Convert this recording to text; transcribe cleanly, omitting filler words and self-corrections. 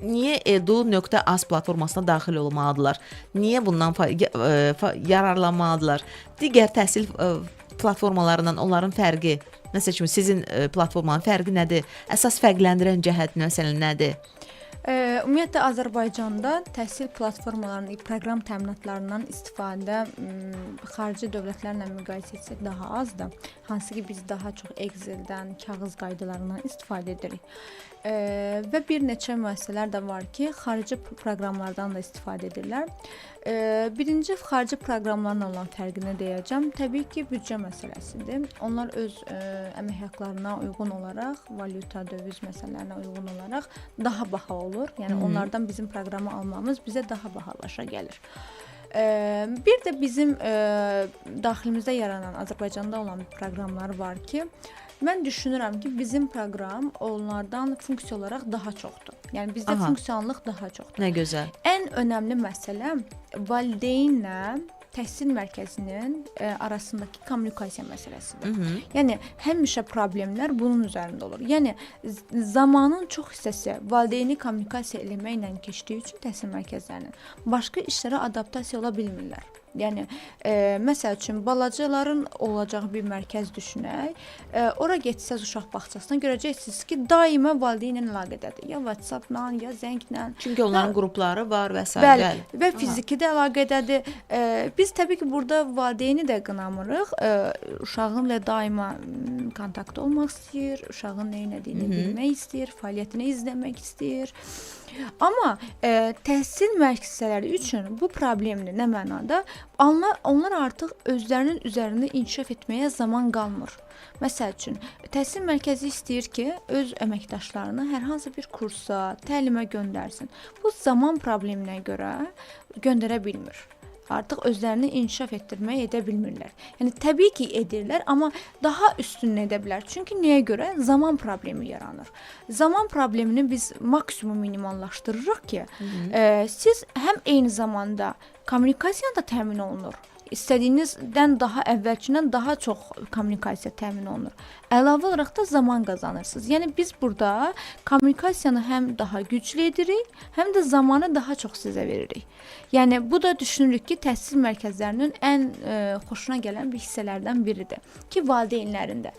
Niyə edu.az platformasına daxil olmalıdırlar? Niyə bundan yararlanmalıdırlar? Digər təhsil platformalarından onların fərqi, məsəl üçün sizin platformanın fərqi nədir? Əsas fərqləndirən cəhət məsələn nədir? Ümumiyyətlə Azərbaycanda təhsil platformalarının, proqram təminatlarından istifadə xarici dövlətlərlə müqayisə etsək daha azdır. Hansı ki biz daha çox Excel-dən, kağız qaydalarından istifadə edirik. Və bir neçə müəssisələr də var ki, xarici proqramlardan da istifadə edirlər. Birinci xarici proqramlarla olan fərqini deyəcəm. Təbii ki, büdcə məsələsidir. Onlar öz əmək haqqlarına uyğun olaraq, valyuta, döviz məsələlərinə uyğun olaraq daha baha olur. Yəni onlardan bizim proqramı almamız bizə daha baha başa gəlir. Bir də bizim daxilimizdə yaranan Azərbaycanda olan proqramlar var ki, mən düşünürəm ki, bizim proqram onlardan funksiya olaraq daha çoxdur. Yəni bizdə funksiyonallıq daha çoxdur. Nə gözəl. Ən önəmli məsələ valideynlə təhsil mərkəzinin arasındakı kommunikasiya məsələsidir. Yəni həmişə problemlər bunun üzərində olur. Yəni zamanın çox hissəsi valideyni kommunikasiya eləməklə keçdiyi üçün təhsil mərkəzlərinin başqa işlərə adaptasiya ola bilmirlər. Yəni məsəl üçün balacaların olacağı bir mərkəz düşünək. Ora getsəz uşaq bağçasına görəcəksiniz ki, daima valideynlə əlaqədədir. Ya WhatsApp-la, ya zənglə. Çünki onların qrupları var və s. Bəli, və fiziki də əlaqədədir. Biz təbii ki, burada valideyni də qınamırıq. Uşağınla daima kontaktda olmaq istəyir, uşağın nə etdiyini bilmək istəyir, fəaliyyətini izləmək istəyir. Amma təhsil müəssisələri üçün bu problemdir. Nə mənada? Onlar artıq özlərinin üzərində inkişaf etməyə zaman qalmır. Məsəl üçün, təhsil mərkəzi istəyir ki, öz əməkdaşlarını hər hansı bir kursa, təlimə göndərsin. Bu zaman probleminə görə göndərə bilmir. Artıq özlərini inkişaf etdirmək edə bilmirlər. Yəni təbii ki, edirlər, amma daha üstün edə bilər. Çünki nəyə görə? Zaman problemi yaranır. Zaman problemini biz maksimum minimallaşdırırıq ki, siz həm eyni zamanda kommunikasiya da təmin olunur. İstədiyinizdən daha əvvəlkindən daha çox kommunikasiya təmin olunur. Əlavə olaraq da zaman qazanırsınız. Yəni biz burada kommunikasiyanı həm daha güclü edirik, həm də zamanı daha çox sizə veririk. Yəni bu da düşünürük ki, təhsil mərkəzlərinin ən xoşuna gələn bir hissələrdən biridir ki, valideynlərin də.